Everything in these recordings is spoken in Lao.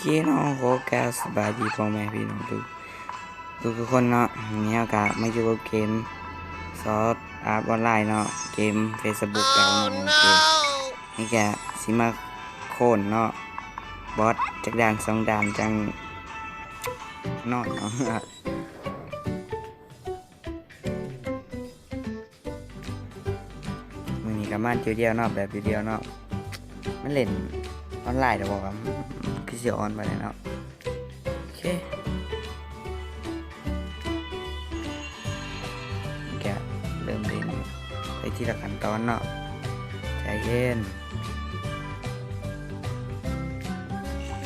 ເຄເນາະ ຂໍກ່າວສະບາຍດີພໍ່ແມ່ພີ່ນ້ອງທຸກ ທຸກໆຄົນເນາະ. ມື້ນີ້ເຮົາກະມາຢູ່ກັບເກມ Sword Art Online ເນາະ, ເກມ Facebook ເກົ່າເນາະ. ມື້ນີ້ກະຊິມາໂຄ່ນເນາະ ບອດຈັກດ່ານສອງດ່ານຈັ່ງນອນເນາະ. ມື້ນີ້ກະມາດຽວໆເນາະ ແບບດຽວໆເນາະ. ມັນຫຼິ້ນອອນລາຍດອກບໍ່ ຄືຊິອ່ອນປານໃດເນາະ. ໂອເຄ ກະເລີ່ມຫຼິ້ນໄປທີລະຂັ້ນຕອນເນາະ. ໃຈເຢັນ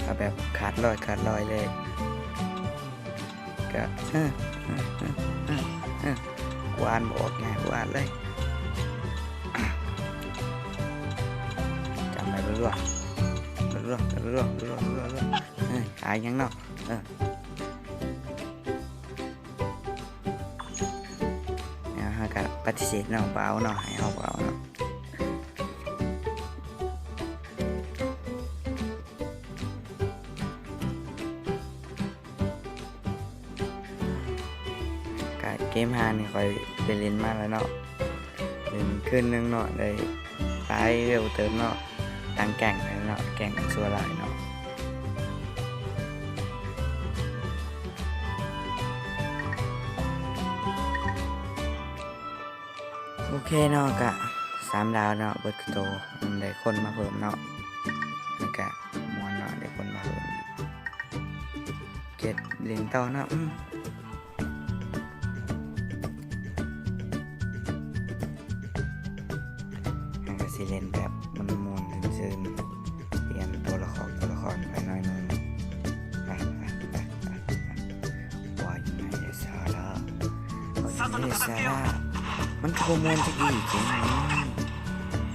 ເອົາແບບຂາດລອຍຂາດລອຍເລີຍ. ກະ ເອີ ເອີ ເອີ ເອີ ເອີ ກວານບໍ່ອອກງ່າຍ ກວານເລີຍ. ຈຳໄວ້ ລັວໆ ລັວໆ ລັວໆ ເອີ ຂາຍຫຍັງເນາະ. ເອີ ແລ້ວເຮົາກະປະຕິເສດເນາະ ບໍ່ເອົາເນາະ ໃຫ້ເຮົາບໍ່ເອົາເນາະ. ກະເກມຫ້ານີ້ຂ້ອຍໄດ້ຫຼິ້ນມາແລ້ວເນາະ ຫຼິ້ນຄືນໜຶ່ງເນາະ ໄດ້ຫຼາຍເວວເຕີບເນາະ. ຕ່າງແກ້ງເນາະ ແກ້ງຊົ່ວຮ້າຍເນາະ. ໂອເຄເນາະ ກະສາມດາວເນາະ ເບິດຄືໂຕ. ໄດ້ຄົນມາເພີ່ມເນາະ ມັນກະມ່ວນເນາະ ໄດ້ຄົນມາເພີ່ມ. ເກັບເຫຼັ້ນຕໍ່ເນາະ. ອືມ ເຮົາກະຊິຫຼິ້ນແບບມ່ວນໆຊື່ນໆ ປ່ຽນໂຕລະຄອນ ໂຕລະຄອນໄປໜ້ອຍໜຶ່ງ. ໄປ ໄປ ໄປ ໄປ ໄປ ວ່າຢູ່ໃນສາລະ ມັນຄືບໍ່ມ່ວນຈັກດີເກມນີ້.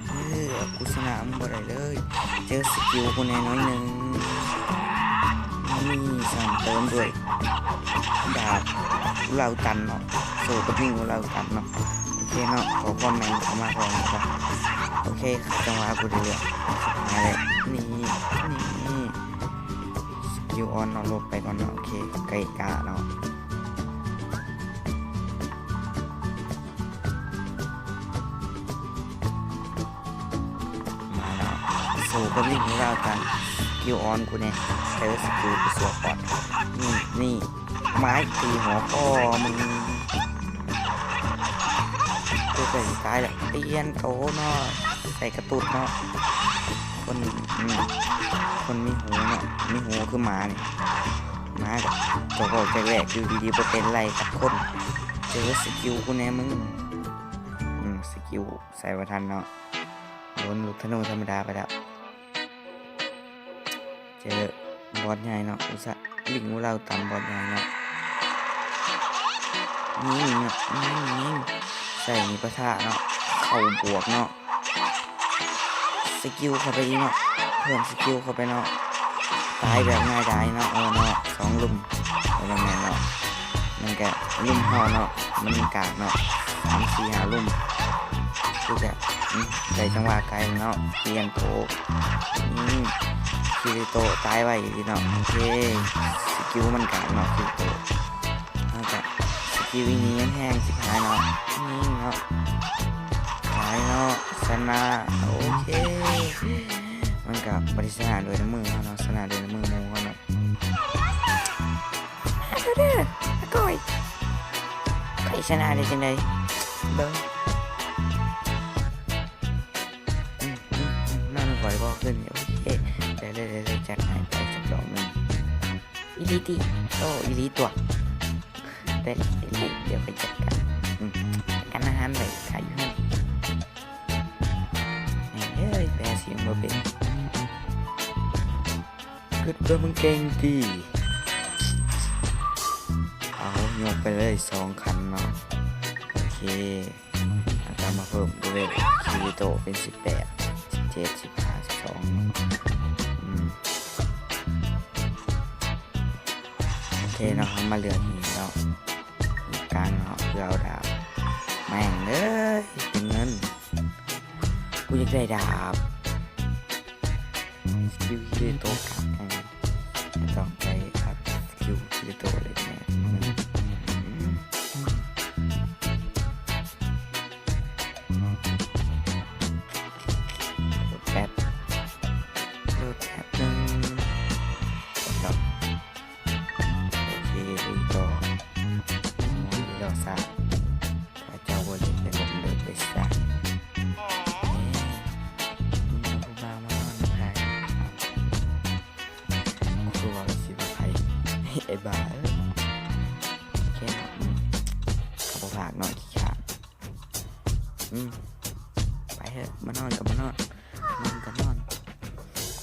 ເອີ ກູຊະນະມັນບໍ່ໄດ້ເລີຍ. ເຈີສະກິວກູແດ່ໜ້ອຍໜຶ່ງ. ນີ້ ສ້ຳເຕີມດ້ວຍດາບເຫຼົ່າຕັນເນາະ ໂຊກັບນິ້ວເຫຼົ່າຕັນເນາະ. ໂອເຄເນາະ ຂໍຄອມເມັນເຂົ້າມາກ່ອນເນາະ. ໂອເຄ ຈັງຫວະກູໄດ້ເລືອກ ນີ້ ນີ້ ນີ້ ສະກິວອ່ອນເນາະ ຫຼົບໄປກ່ອນເນາະ. ໂອເຄ ໄກ່ກະເນາະ. ມາແລ້ວ ໂຊກັບນິ້ວເຫຼົ່າຕັນ ສະກິວອ່ອນກູແດ່ ເອີ ສະກິວກູຊົ່ວປອດ. ນີ້ ນີ້ ໄມ້ຕີຫົວພໍ່ມຶງ ກູໃກ້ຊິຕາຍແລ້ວ. ປ່ຽນໂຕເນາະ ໃສ່ກະຕຸດເນາະ. ຄົນ ອືມ ຄົນມີຫູເນາະ ມີຫູຄືໝານີ້. ໝາກະຈອກແຈກແວກ ຢູ່ດີໆບໍ່ເປັນໄລ່ກັດຄົນ. ເຈີສະກິວກູແດ່ມຶງ. ອືມ ສະກິວໃສ່ບໍ່ທັນເນາະ ໂດນລູກທະນູທຳມະດາໄປແລ້ວ. ເຈີບອດໃຫຍ່ເນາະ ອຸສະ ລິງອຸເຫຼົ່າຕຳບອດໃຫຍ່ເນາະ. ຍິງເນາະ ຍິງ ຍິງ ໃສ່ມີປະທະເນາະ ເຂົ້າບວກເນາະ. ສະກິວເຂົ້າໄປອີກເນາະ ເພີ່ມສະກິວເຂົ້າໄປເນາະ. ຕາຍແບບງ່າຍດາຍເນາະ. ເອີເນາະ ສອງລຸ່ມ ເອີ ແມ່ນເນາະ ມັນກະລຸ່ມເຮົາເນາະ ມັນມີກາກເນາະ ສາມ ສີ່ ຫ້າ ລຸ່ມ. ຄືຈະ ອືມ ໄດ້ຈັງຫວະໄກເນາະ ປ່ຽນໂຕ. ອືມ ຄິລິໂຕະຕາຍໄວອີ່ຫຼີເນາະ. ໂອເຄ ສະກິວມັນກາກເນາະ ຄິລິໂຕະ. ເຮົາກະສະກິວອີ່ນີ້ຍັງແຮງຊິບຫາຍເນາະ ນີ້ເນາະ ຕາຍເນາະ ຊະນະ. ໂອເຄ ມັນກະບໍ່ໄດ້ຊະນະດ້ວຍນ້ຳມືເຮົາເນາະ ຊະນະດ້ວຍນ້ຳມືໝູ່ເຮົາເນາະ. ມາເດີ ມາກ່ອຍ ຂ້ອຍຊະນະໄດ້ຈັ່ງໃດ ເບິ່ງ. ອືມ ອືມ ອືມ ມານຳຂ້ອຍບໍ່ຄືນນີ້. ໂອເຄ ໄດ້ເລີຍ ໄດ້ເລີຍ ຈັດໃຫ້ໄປຈັກດອກໜຶ່ງ. ອີ່ຫຼີຕິ ໂອ້ ອີ່ຫຼີຕົວະ ໄດ້ ໄດ້ ດຽວຂ້ອຍຈັດການ. ອືມ ຈັດການອາຫານໄວ້ຖ້າຢູ່ຫັ້ນ. ແມ່ງເອີຍ ແປສຽງບໍ່ເປັນ. ຄິດວ່າມຶງເກັ່ງຕິ. ເອົາ ຍົກໄປເລີຍສອງຂັ້ນເນາະ. ໂອເຄ ແລ້ວກະມາເພີ່ມເລເວລຄິລິໂຕະເປັນສິບແປດ ສິບເຈັດ ສິບຫ້າ ສິບສອງ. ອືມ ໂອເຄເນາະ ເຮົາມາເລືອກຫີນເນາະ ກາງເນາະ ເພື່ອເອົາດາບ. ແມ່ງເອີຍ ເປັນເງິນ ກູຢາກໄດ້ດາບ. ສະກິວຄິລິໂຕະກາກແຮງ. ຢູ່ໂຕເລີຍແມ່ນ ໂຫຼດແປັບ ໂຫຼດແປັບໜຶ່ງ ເນາະ ໂອເຄ ລຸຍຕໍ່ ໂອ້ຍ ລໍຊ້າ ຖ້າເຈົ້າບໍ່ຫຼິ້ນໄປ ເລີກໄປຊະ ເອີ ມີຜູ້ບ່າວມານອນນຳໃຜ? ກູວ່າຊິວ່າໃຜ ໄອ້ບ້າເອີຍ ແຄ່ ອືມ ເຂົາບໍ່ພາກເນາະ ຂີ້ຄ້ານ ອືມ ໄປເຖາະ ມານອນກໍມານອນ ນອນກໍນອນ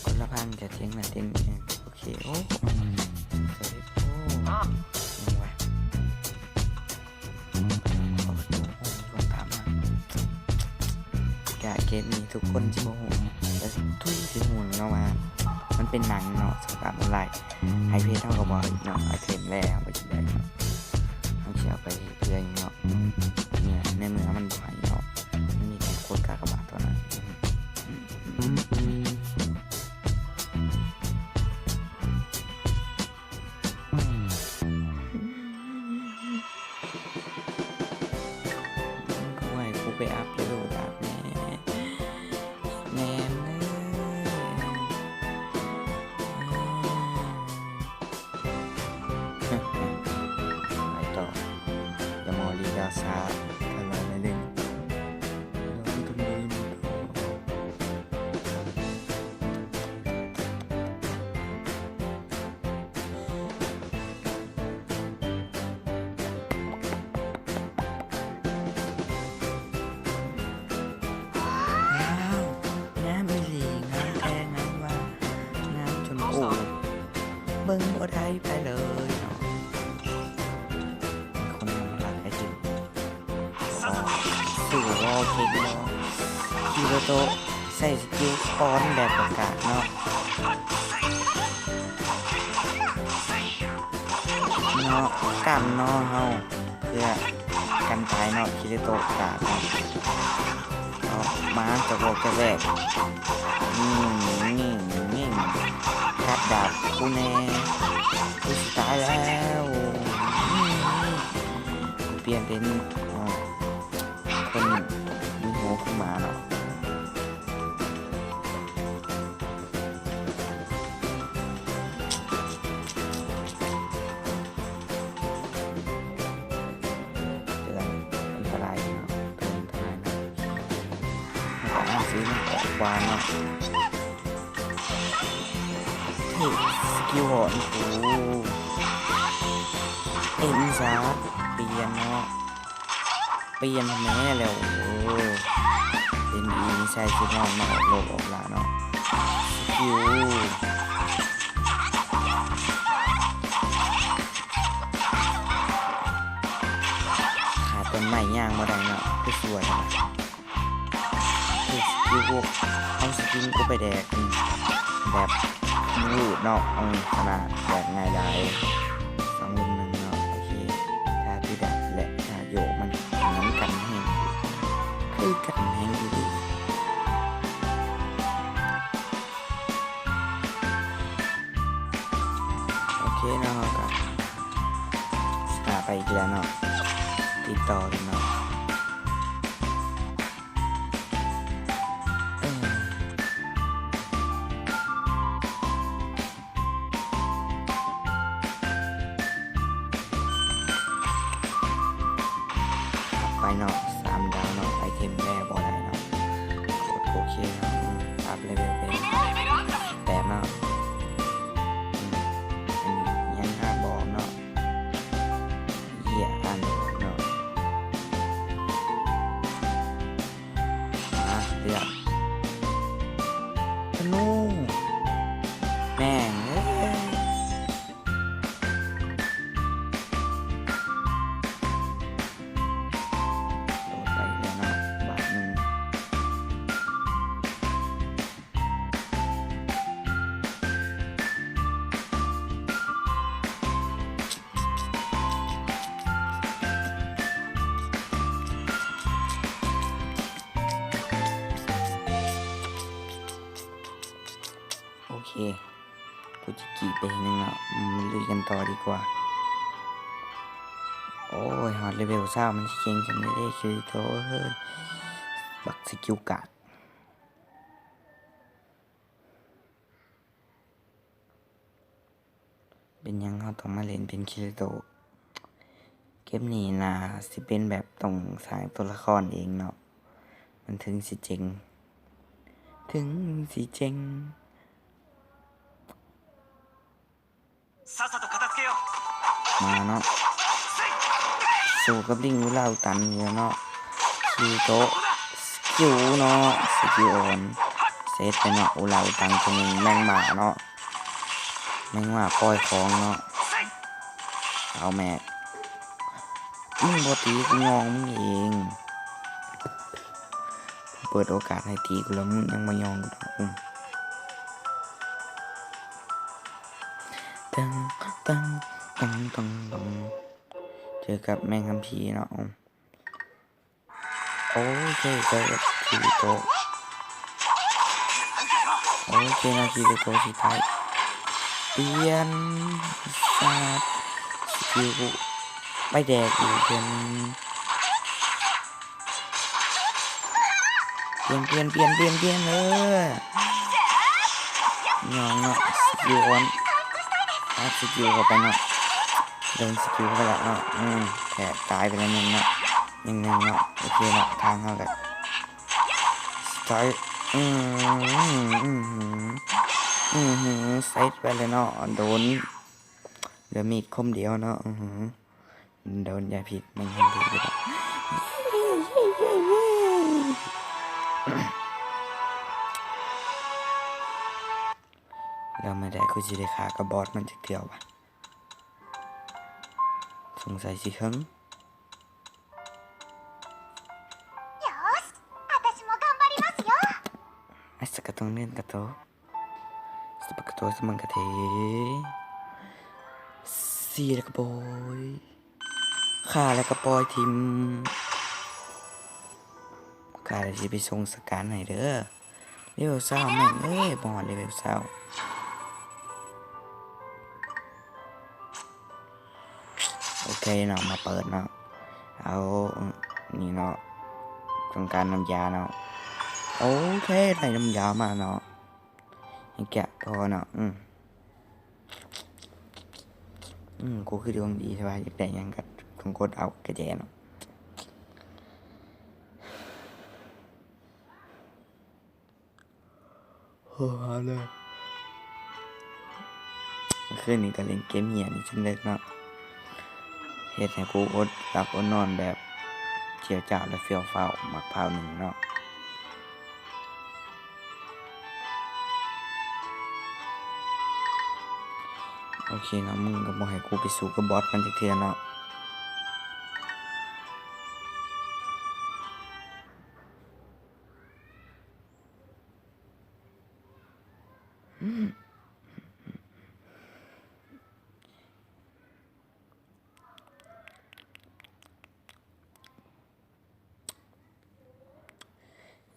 ຄົນລະພັງ ຈະຖຽງນັ້ນຖຽງນີ້ ໂອເຄ ໂອ້ ອືມ ໂອ້ ຫຍັງວະ? ໂອ້ ມີຄົນຖາມມາ ກະເກມນີ້ທຸກຄົນຊິບໍ່ຮູ້ ແຕ່ທຸກຄົນຊິຮູ້ເນາະວ່າ ມັນເປັນຫຍັງເນາະ ສົງຄາມອອນລາຍ ໃຫ້ເພຈເຮົາກໍບໍ່ເນາະ ໄອເທມແລ້ວ ເຮົາໄປຊິໄດ້ເນາະ ເຮົາຊິເອົາໄປເຮັດເພື່ອຫຍັງເນາະ ເມື່ອ ໃນເມື່ອມັນບໍ່ໃຫ້ເນາະ ມັນມີແຕ່ກົດກາກະບາດເທົ່ານັ້ນ. ກູໃຫ້ກູໄປອັບໂຫຼດ ອັບແນ່ ແມ່ນເລີຍ ໄປຕໍ່ ຢ່າມໍລີລາຊ້າ ຖ້າລາໜ້ອຍໜຶ່ງ ລາວຕ້ອງໄດ້ ວ້າວ ງາມອີ່ຫຼີ ງາມແທ້ ງາມວ່າ ງາມຈົນກູເບິ່ງບໍ່ໄດ້ໄປເລີຍເນາະ ຄົນມັນຮັກໄອ້ຈິງ. ໂອ້ ຖືວ່າເກັ່ງເນາະ ຄິໂລໂຕະໃຊ້ສະກິວປ້ອນແບບປະກາດເນາະ ເນາະ ກັນເນາະ ເຮົາເພື່ອກັນຕາຍເນາະ ຄິໂລໂຕະກາດເນາະ ເນາະ ມາຈະບອກຈະແບກ ນີ້ ນີ້ ນີ້ ກັດດາບກູແນ່ ກູຊິຕາຍແລ້ວ ນີ້ ປ່ຽນເປັນ ເອີ ຄົນມີຫູຄືໝາເນາະ ເຕືອນອັນຕະລາຍເນາະ ເຕືອນອັນຕະລາຍເນາະ ແລ້ວກໍອາຊີພມັນອອກຂວາເນາະ. ຖືກສະກິວຫອນ ໂອ້ ເອັນຊາ ປ່ຽນເນາະ ປ່ຽນແນ່ແລ້ວ ໂອ້ ເປັນອີນິໄຊຊິນອນມາອອກໂລກອອກລາເນາະ ສະກິວ ຂາດຕົ້ນໄມ້ຍ່າງບໍ່ໄດ້ເນາະ ຄືສວຍ. ສະກິວ ເອົາສະກິນກູໄປແດກ ແບບວືດເນາະ ເອີ ຂະໜາດແບບງ່າຍດາຍ ສອງລຸມໜຶ່ງເນາະ ໂອເຄ ທ່າທີ່ດັດ ແລະ ທ່າໂຍກມັນ ມັນກັນແຮງ ຄືກັນແຮງອີ່ຫຼີ ໂອເຄເນາະ ເຮົາກະສະຕາໄປອີກແລ້ວເນາະ ຕິດຕໍ່ກັນເນາະ. ເອີ ໄປເນາະ ສາມດາວເນາະ ໄອເທັມແລບໍ່ໄດ້ເນາະ ກົດໂອເຄເນາະ ອັບເລເວວເປັນແປດເນາະ ອືມ ອັນນີ້ຍັງຫາບໍ່ອອກເນາະ. ເຫຍອັນເນາະ ມາເລືອກທະນູ ແມ່ງເອີຍ ໂດນໄປແລ້ວເນາະ ບາດໜຶ່ງ. ໂອເຄ ກູຈະກີບໄປເຮັດຫຍັງເນາະ ມາລຸຍກັນຕໍ່ດີກວ່າ. ໂອ້ຍ ຮອດເລເວວຊາວມັນຊິເກັ່ງສ່ຳນີ້ເດ້ ຄິລິໂຕະເອີຍ ບັກສະກິວກາດ. ເປັນຫຍັງເຮົາຕ້ອງມາຫຼິ້ນເປັນຄິລິໂຕະ? ເກມນີ້ໜ້າຊິເປັນແບບຕ້ອງສ້າງຕົວລະຄອນເອງເນາະ ມັນເຖິງຊິເຈັງ ເຖິງຊິເຈັງ. ມາເນາະ ສູ້ກັບລິງອຸລາອຸຕັນຢູ່ເນາະ ຄິລິໂຕະ ສະກິວເນາະ ສະກິວອ່ອນ ເສັດໄປເນາະ ອຸລາອຸຕັນຕົວໜຶ່ງ ແມງໝ້າເນາະ ແມງໝ້າປ່ອຍຂອງເນາະ ເອົາແມັກ ມຶງບໍ່ຕີ ກູຍ່ອງມຶງເອງ ເປີດໂອກາດໃຫ້ຕີກູແລ້ວ ມຶງຍັງບໍ່ຍ່ອງກູດອກ ອືມ ຕັງ ຕັງ ຕັງ ຕັງ ຕັງ ເຈີກັບແມງຄຳພີເນາະ ໂອເຄ ເຈີກັບຄິລິໂຕະ ໂອເຄເນາະ ຄິລິໂຕະຊິຕາຍ ປ່ຽນ ສາດ ສະກິວ ໄປແດກອີກເທື່ອໜຶ່ງ ປ່ຽນ ປ່ຽນ ປ່ຽນ ປ່ຽນ ປ່ຽນ ເອີ ຍ່ອງເນາະ ສະກິວອ່ອນ ອັດສະກິວເຂົ້າໄປເນາະ ໂດນສະກິວເຂົ້າໄປລະເນາະ ອືມ ແທບຕາຍໄປແລ້ວໜຶ່ງເນາະ ຍັງໜຶ່ງເນາະ ໂອເຄເນາະ ທາງເຮົາກະ ສະຕາຍ ອືມ ອືມ ອືມ ອືມ ໃສ່ໄປແລ້ວເນາະ ໂດນ ເຫຼືອມີດຄົມດຽວເນາະ ອື ໂດນຢາພິດ ແມ່ນແຮງດີ ແລ້ວມື້ໃດກູຊິໄດ້ຂ້າກັບບອສມັນຈັກເທື່ອວະ? ສົງໄສຊິເຖິງ. よし、私も頑張りますよ。 明日かとねんかと。 ສະປາກະໂຕ ສະມັງກະເທ ຊີແລ້ວກະປ່ອຍ ຂ້າແລ້ວກະປ່ອຍຖິ້ມ ຂ້າຊິໄປສົ່ງສະການໃຫ້ເດີ ເລເວວຊາວແມ່ງເອີຍ ບໍ່ຮອດເລເວວຊາວ. ໂອເຄເນາະ ມາເປີດເນາະ ເອົາ ນີ້ເນາະ ຕ້ອງການນ້ຳຢາເນາະ ໂອເຄ ໄດ້ນ້ຳຢາມາເນາະ ໃຫ້ແກະພໍເນາະ ອື ອື ກູຄືດວງດີແທ້ວ່າ ຢາກໄດ້ຫຍັງກະຕ້ອງກົດເອົາກະແຈເນາະ. ໂອ້ ຫາແລ້ວ ມື້ຄືນນີ້ກະຫຼິ້ນເກມເຫຍນີ້ຈົນເລິກເນາະ ເຮັດໃຫ້ກູອົດຫຼັບອົດນອນແບບຈຽວຈ້າວ ແລະ ຟຽວຟ້າວ ໝາກພ້າວໜຶ່ງເນາະ. ໂອເຄເນາະ ມຶງກະບໍ່ໃຫ້ກູໄປສູ້ກັບບອສມັນຈັກເທື່ອເນາະ.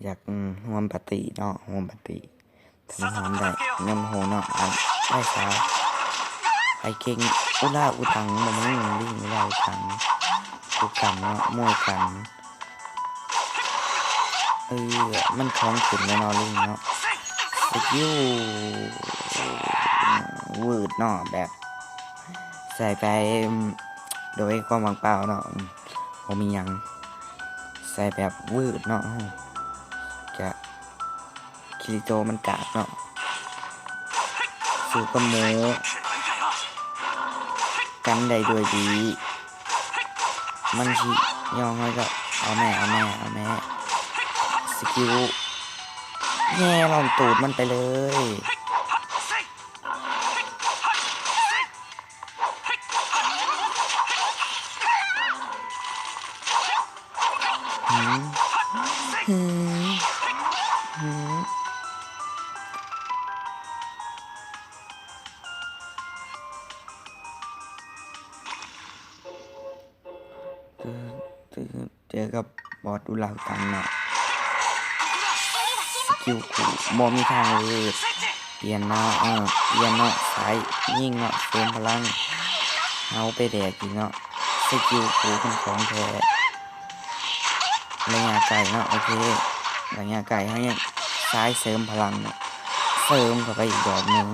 ຢາກ ອືມ ຮ່ວມປາຕີ້ເນາະ ຮ່ວມປາຕີ້ ຖ້າມັນຮ່ວມໄດ້ ຍັງບໍ່ຮູ້ເນາະ ໄອ້ ໄອ້ສາວ ໄອ້ເກັ່ງ ອຸລາອຸຕັງ ບໍ່ແມ່ນ ລິງອຸລາອຸຕັງ ຄູ່ກັນເນາະ ມວຍກັນ. ເອີ ມັນຂອງຂຶ້ນແລ້ວເນາະ ລິງເນາະ ສະກິວ ວືດເນາະ ແບບໃສ່ໄປໂດຍຄວາມວ່າງເປົ່າເນາະ ບໍ່ມີຫຍັງ ໃສ່ແບບວືດເນາະ ກະຄິລິໂຕະມັນກາກເນາະ ສູ້ກັບໝູ ກັນໄດ້ດ້ວຍດີ ມັນຊິຍ່ອງ ແລ້ວກະເອົາແມ້ ເອົາແມ້ ເອົາແມ້ ສະກິວ ແຍ່ລອງຕູດມັນໄປເລີຍ. ຫື ຫື ຫື ເຈີກັບບອດອຸລັງຕັງເນາະ ສະກິວກູບໍ່ມີທາງເລີຍ ປ່ຽນເນາະ ເອີ ປ່ຽນເນາະ ສາຍຍິງເນາະ ເສີມພະລັງ ເຮົາໄປແດກອີກເນາະ ສ ສະກິວກູມັນຂອງແທ້ ໄລຍະໄກເນາະ. ໂອເຄ ໄລຍະໄກເຮົາຍັງສາຍເສີມພະລັງເນາະ ເສີມເຂົ້າໄປອີກດອກໜຶ່ງ.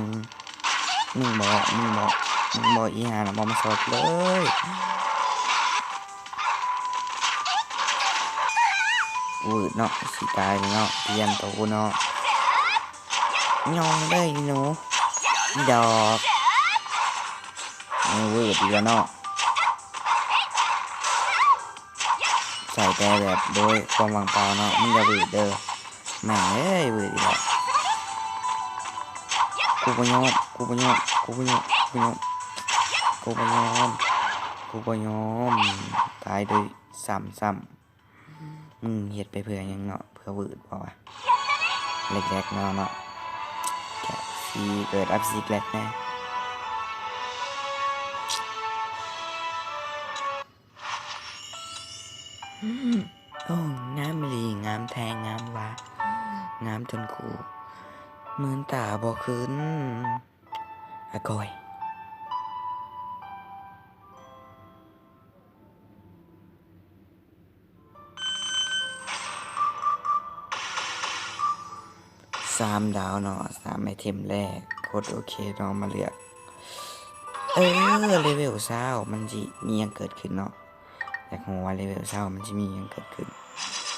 ມຶງບໍ ມຶງບໍ ມຶງບໍ ອີຫ່ານະ ບໍ່ມາຊອກເລີຍ. ວືດເນາະ ຊິຕາຍເນາະ ປ່ຽນໂຕເນາະ. ຍ່ອງເດີອີ່ໜູ ອີ່ດອກ. ເອີ ວືດອີກແລ້ວເນາະ. ໃສ່ແຕ່ແບບໂດຍຄວາມວ່າງເປົ່າເນາະ. ມຶງຢ່າວືດເດີ. ແມ່ງເອີຍ ວືດອີກແລ້ວ. ກູບໍ່ຍອມ ກູບໍ່ຍອມ ກູບໍ່ຍອມ ກູບໍ່ຍອມ ກູບໍ່ຍອມ ກູບໍ່ຍອມ. ຕາຍໂດຍຊ້ຳຊ້ຳ. ມຶງເຮັດໄປເພື່ອຫຍັງເນາະ? ເພື່ອວືດບໍ່ວະ? ແລັກໆ ເນາະ ເນາະ. ກະຊິເກີດອັບຊິກແລັກແດ່. ໂອ້ ງາມອີ່ຫຼີ ງາມແທ້ ງາມວ່າ ງາມຈົນກູມືນຕາບໍ່ຂຶ້ນ. ອາກອຍ. ສາມດາວເນາະ ສາມໄອເທັມແລກ ກົດໂອເຄເນາະ ມາເລືອກ. ເອີ ເລເວວຊາວ ມັນຊິມີຫຍັງເກີດຂຶ້ນເນາະ? ຢາກຮູ້ວ່າເລເວວຊາວມັນຊິມີຫຍັງເກີດຂຶ້ນ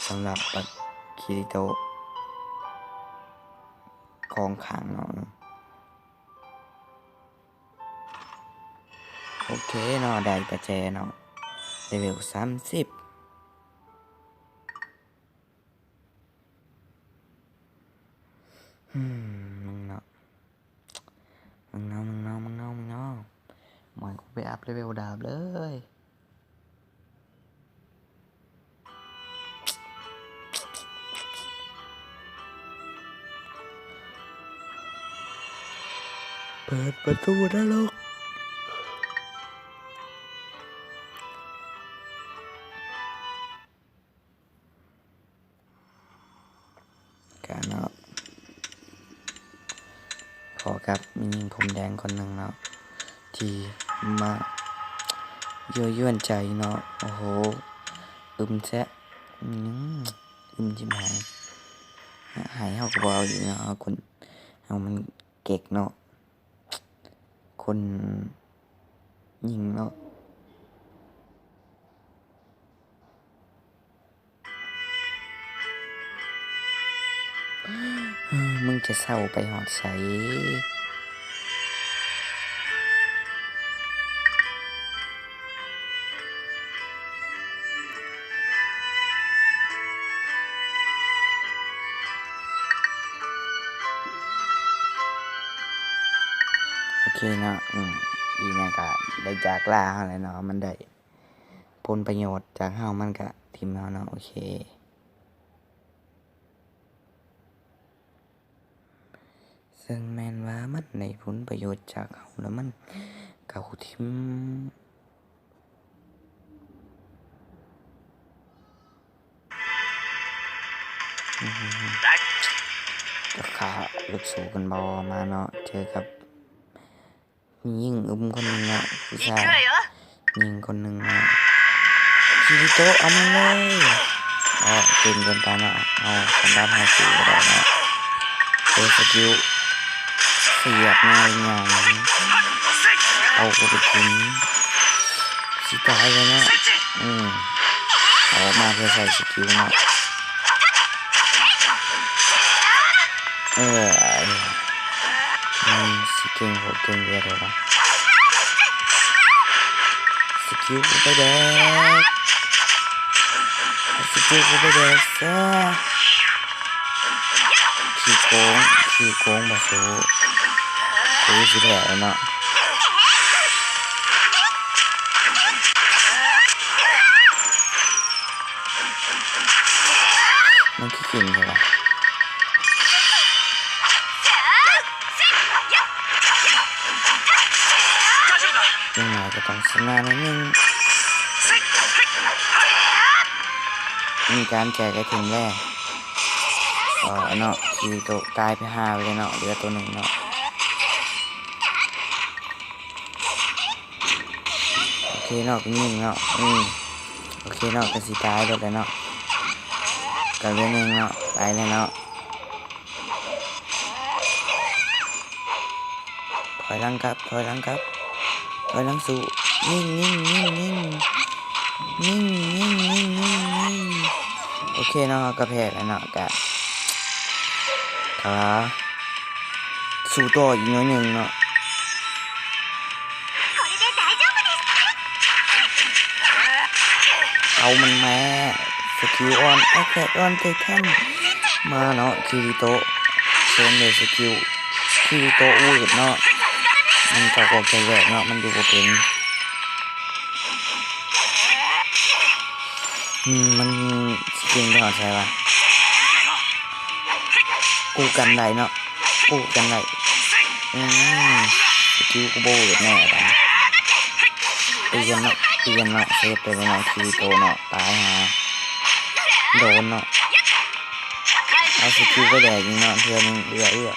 ສຳລັບບັກຄີລິໂຕະ ຂອງຂ້າງເນາະ. ໂອເຄເນາະ ໄດ້ປະແຈເນາະ ເລເວວສາມສິບ. ອືມ ມຶງເນາະ ມຶງເນາະ ມຶງເນາະ ມຶງເນາະ ມຶງເນາະ. ໝອຍ ກູໄປອັບເລເວວດາບເລີຍ. ເປີດປະຕູນະລົກ. ກະເນາະ ພໍ້ກັບແມ່ຍິງຜົມແດງຄົນໜຶ່ງເນາະ ທີ່ມາຍົວະຢວນໃຈເນາະ. ໂອ້ໂຫ ອຶມແຊະ ອືມ ອຶມຊິບຫາຍ ໃຫ້ເຮົາກໍບໍ່ເອົາອີກເນາະ. ເຮົາຄົນ ເຮົາມັນເກັກເນາະ ຄົນຍິງເນາະ. ມຶງຈະເຊົາໄປຮອດໃສ? ໂອເຄເນາະ ອືມ ອີກແນວກະໄດ້ຈາກລາເຮົາແຫຼະເນາະ ມັນໄດ້ ຜົນປະໂຫຍດຈາກເຮົາ ມັນກະຖິ້ມເຮົາເນາະ. ໂອເຄ ເຊິ່ງແມ່ນວ່າມັນໄດ້ຜົນປະໂຫຍດຈາກເຮົາ ແລ້ວມັນກະເອົາຖິ້ມ. ອືມ ກະຂ້າລູກສູ້ກັນບໍ່ມາເນາະ ເຈີກັບ ຍິງອຶມຄົນໜຶ່ງເນາະ ຜູ້ຊາຍຍິງຄົນໜຶ່ງເນາະ. ຄຣິໂຕະ ເອົາມັນເລີຍ. ເອົາ ເກັ່ງເກີນໄປເນາະ ເອົາຄອມບາດເຮົາສູ້ບໍ່ໄດ້ເນາະ. ເປີດສະກິວ ສຽບງ່າຍໆ ເອົາເຂົ້າໄປກິນ ຊິຕາຍແລ້ວເນາະ. ອືມ ອອກມາເພື່ອໃຊ້ສະກິວເນາະ. ເອີ ອືມ ຊິເກັ່ງໂພດເກັ່ງເຫຼືອແທ້ວະ. ສະກິວກູໄປແດກ ສະກິວກູໄປແດກຊະ. ຂີ້ໂກງ ຂີ້ໂກງບໍ່ສູ້ ກູຊິແພ້ແລ້ວເນາະ. ມັນຄືເກັ່ງແທ້ວະ. ຢ່າງໜ້ອຍກໍຕ້ອງຊະນະໜ້ອຍໜຶ່ງ. ມີການແຈກໄອເທັມແລ້ວ. ເອີ ເນາະ ຄິລິໂຕະຕາຍໄປຫ້າເລີຍເນາະ ເຫຼືອໂຕໜຶ່ງເນາະ. ໂອເຄ ເຄເນາະ ຍິງເນາະ ອືມ ໂອເຄເນາະ ກໍຊິຕາຍໂລດແຫຼະເນາະ ກໍເຫຼືອໜຶ່ງເນາະ ຕາຍແລ້ວເນາະ ຖອຍຫຼັງກັບ ຖອຍຫຼັງກັບ ຖອຍຫຼັງສູ້ ຍິງ ຍິງ ຍິງ ຍິງ ຍິງ ຍິງ ຍິງ ຍິງ ຍິງ ໂອເຄເນາະ ເຮົາກໍແພ້ແລ້ວເນາະ ກະ ກະວ່າ ສູ້ຕໍ່ອີກໜ້ອຍໜຶ່ງເນາະ ເອົາມັນແມ້ ສະກິວອ່ອນ ແອັກແທກອ່ອນ ໄທທັນ ມາເນາະ ຄິລິໂຕະ ເຊີນເລີຍ ສະກິວ ຄິລິໂຕະ ວືດເນາະ ມັນເຂົ້າອອກໃຈແວກເນາະ ມັນຢູ່ບໍ່ເປັນ ອືມ ມັນຊິເກັ່ງໄປຮອດໃສວະ? ກູກັນໄດ້ເນາະ ກູກັນໄດ້ ອືມ ສະກິວກູບໍ່ເວີກແນ່ບາດນີ້ ເຕືອນເນາະ ເຕືອນເນາະ ເຊຟໄປເລີຍເນາະ ຄິລິໂຕະເນາະ ຕາຍຫາ ໂດນເນາະ ເອົາສະກິວໄປແດກອີກເນາະ ເທື່ອໜຶ່ງ ເອື້ອ ເອື້ອ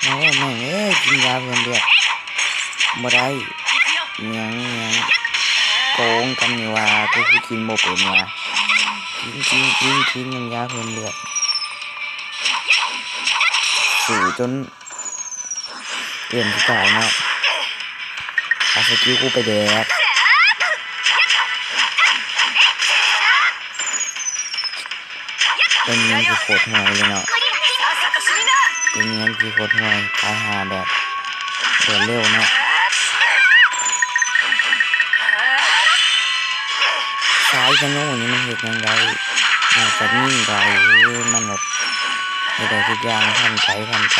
ໂອ້ ແມ່ງເອີຍ ກິນຢາເພີ່ມເລືອດ ບໍ່ໄດ້ ອີຫຍັງ ອີຫຍັງ ໂກງກັນນີ້ຫວ່າ ກູຄືກິນບໍ່ເປັນຫວ່າ ກິນ ກິນ ກິນ ກິນ ມັນຢາເພີ່ມເລືອດ ສູ້ຈົນເອື້ອນຊິຕາຍເນາະ ເອົາສະກິວກູໄປແດກ ເປັນຫຍັງຄືໂຄດຫ່ວຍເລີຍເນາະ ເປັນຫຍັງຄືໂຄດຫ່ວຍ ຕາຍຫາແບບ ໂດດເລັວເນາະ ສາຍສະໂນນີ້ມັນເຮັດຫຍັງໄດ້ ນອກຈາກຍິງໄດ້ ມັນແບບເຮັດໄດ້ທຸກຢ່າງ ທັນໃຈ ທັນໃຈ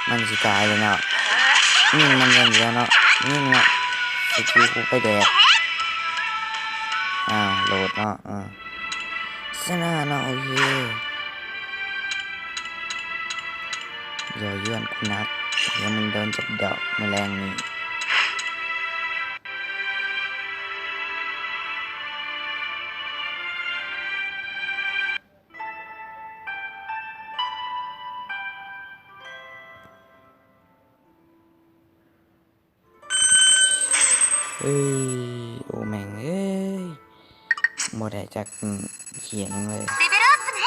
ມັນຊິຕາຍແລ້ວເນາະ ຍິງມັນຢ່າງດຽວເນາະ ຍິງເນາະ ສະກິວກູໄປແດກ ອ້າວ ໂຫຼດເນາະ ເອີ ຊະນະເນາະ ໂອເຄ ເຍີ້າຢວນກູໜັກ ດຽວມຶງໂດນຈັກດອກມື້ແລງນີ້ ເອີຍ ໂອ້ ແມ່ງເອີຍ ບໍ່ໄດ້ຈັກເຂດຫຍັງເລີຍ ເລເວルアップね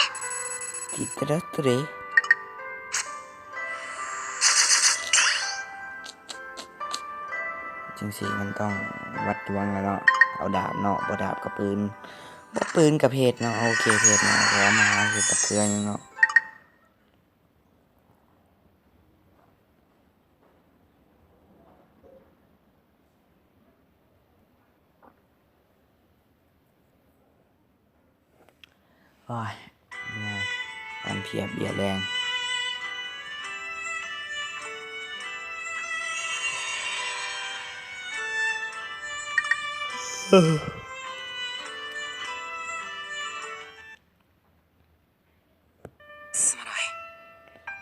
ຕິດຕະດະຕະເຣ ຈັ່ງຊີ້ມັນຕ້ອງວັດດວງແລ້ວເນາະ ເອົາດາບເນາະ ບໍ່ດາບກໍປືນ ບໍ່ປືນກໍເພດເນາະ ໂອເຄ ເພດເນາະ ເອົາມາເຮັດກັບເພື່ອນເນາະ. ໂອ້ຍ ເມື່ອຍ ນອນເພຍເບຍແລງ.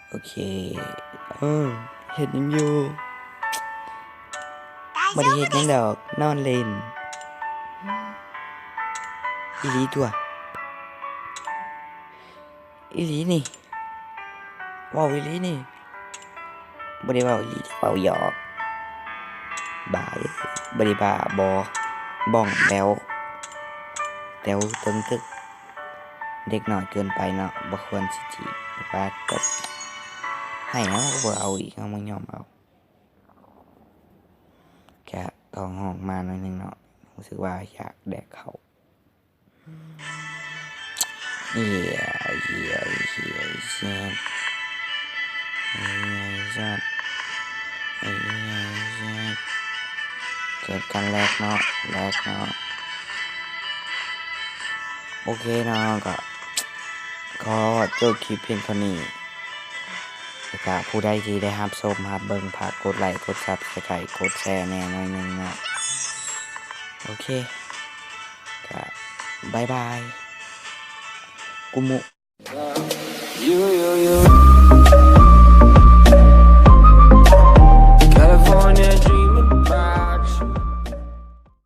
ໂອເຄ ເອີ ເຮັດຫຍັງຢູ່? ບໍ່ໄດ້ເຮັດຫຍັງດອກ ນອນຫຼິ້ນ. ອີ່ຫຼີຕົວະ ອີ່ຫຼີນີ້ ເວົ້າອີ່ຫຼີນີ້. ບໍ່ໄດ້ເວົ້າອີ່ຫຼີ ເວົ້າຫຍອກ. ບ້າເອີຍ ບໍ່ໄດ້ບ້າ ບໍ່ ບ້ອງແບວ ແຕ່ວເຕີງຕຶກ. ເດັກນ້ອຍເກີນໄປເນາະ ບໍ່ຄວນຊິຈີບ. ປາດຕົກ ໃຫ້ເຮົາກໍບໍ່ເອົາອີກ ເຮົາບໍ່ຍອມເອົາ. ກະທ້ອງຮ້ອງມາໜ້ອຍໜຶ່ງເນາະ ຮູ້ສຶກວ່າຢາກແດກເຂົ້າ. ເອີ ເອີ ເອີ ເອີ ເອີ ເກີດການແລັກເນາະ ແລັກເນາະ. ໂອເຄເນາະ ກໍຂໍຈົບຄລິບພຽງເທົ່ານີ້. ແລ້ວກະຜູ້ໃດທີ່ໄດ້ຮັບຊົມຮັບເບິ່ງ ຝາກກົດໄລ ກົດຊັບສະໄຄຣບ໌ ກົດແຊແດ່ໜ້ອຍໜຶ່ງເນາະ. ໂອເຄ ກະບາຍບາຍ ກຸມຸ.